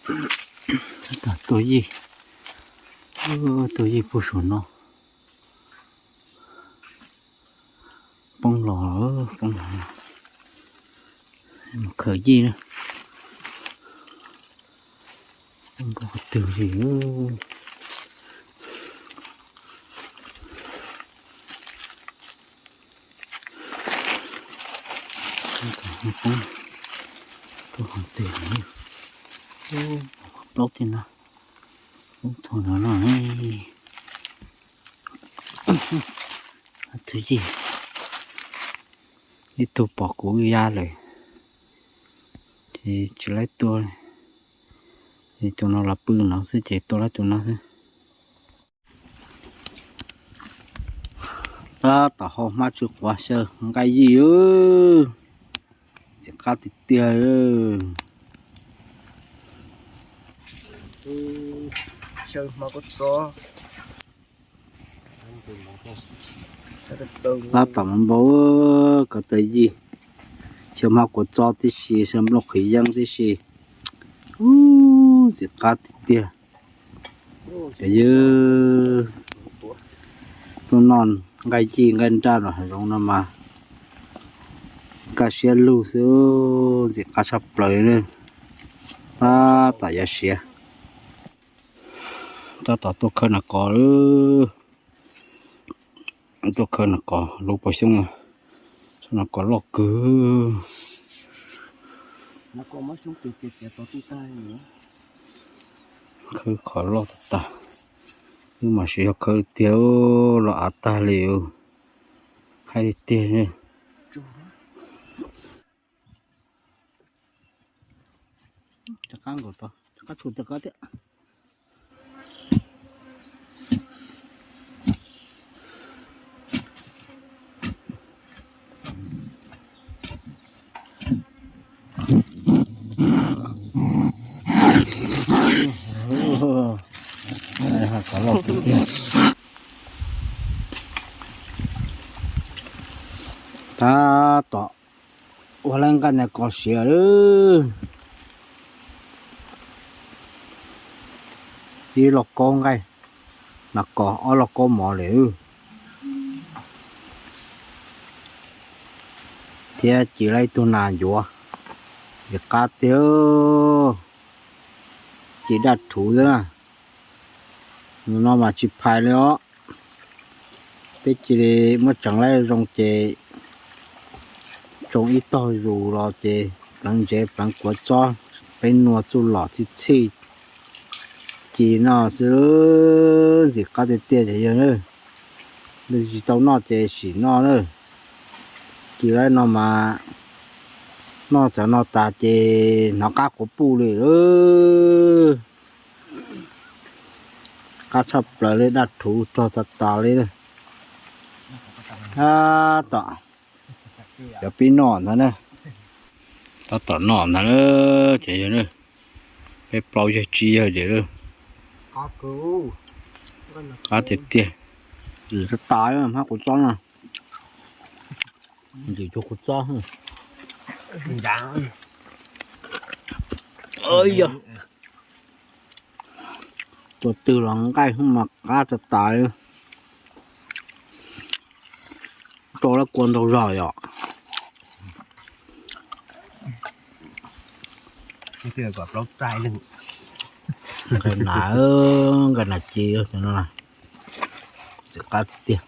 Tab tom tuag yij, tuag yij puag saum no. Poob los, poob los, mus khaws yij na. Poob rau qhov twg li. Poob rau qhov twg li. Plaub tiag no, poob thaum no no. Thwj yij, ib tug pom kuv ya lawm, ces tsis laib tua, ces tus no los pw no xwb ces tua laib tus no xwb. Tab tom hau hmab tsw quav xyaw nqaij yij, ntxim qab tiag tiag. Xyaw hmab kuav txob, tab tom npau npau, ko taw yij, xyaw hmab kuav txob tib si, xyaw nplooj qhwv yeeb tib si. Ub, ntxim qab tiag tiag. Ces yog tuaj noj nqaij yij nqaij nraj los hav zoov no mas kaj siab lug xwb, ntxim qab tshaj plaws li. Tab tom yuav siav, tab tom tuaj khawb nas kos, tuaj khawb nas kos lub pos xyoob, nas kos loj kawg. Khawb qhov loj tag tag, wb mas tsis yog khawb tiag, los av tag li, haib tiag. Tab tom ua lawv nqaij nas kos siav lawm. Ib lauj kaub nqaij nas kos, ob lauj kaub mov lawm. Thiab ci lawv ib tug nas ncuav, ntxim qab tiag, ci daj rhuv xwb na. Nim no mas tsis phais li os. Peb cia li muab tseev lawv zoo ces tsoo ib tog zus los ces pleev ntsev pleev kuav txob, peb nua txuj lom txhij txhij ci noj xwb, ntxim qab tiag tiag ces yog. Tsis tau noj ces sim noj na. Ci lawv no mas noj cov no tas ces hnov qab quav puj li. Qab tshaj plaws li, daj rhuv rog tas tas li. Tab tom cov pib noj ntag na. Tab tom noj ntag na, ces yog peb plaub yawg tsib yawg ces lawm. Qab tiag tiag. Ntxim tas tas, hmab kuv txob no. Ntxim cuag kuv txob. Yog tua twg los nqaij mas qab tas tas li. Rau lawv kua ntau zog yom. Nqaij nas, nqaij nas ci no, ntxim qab tiag.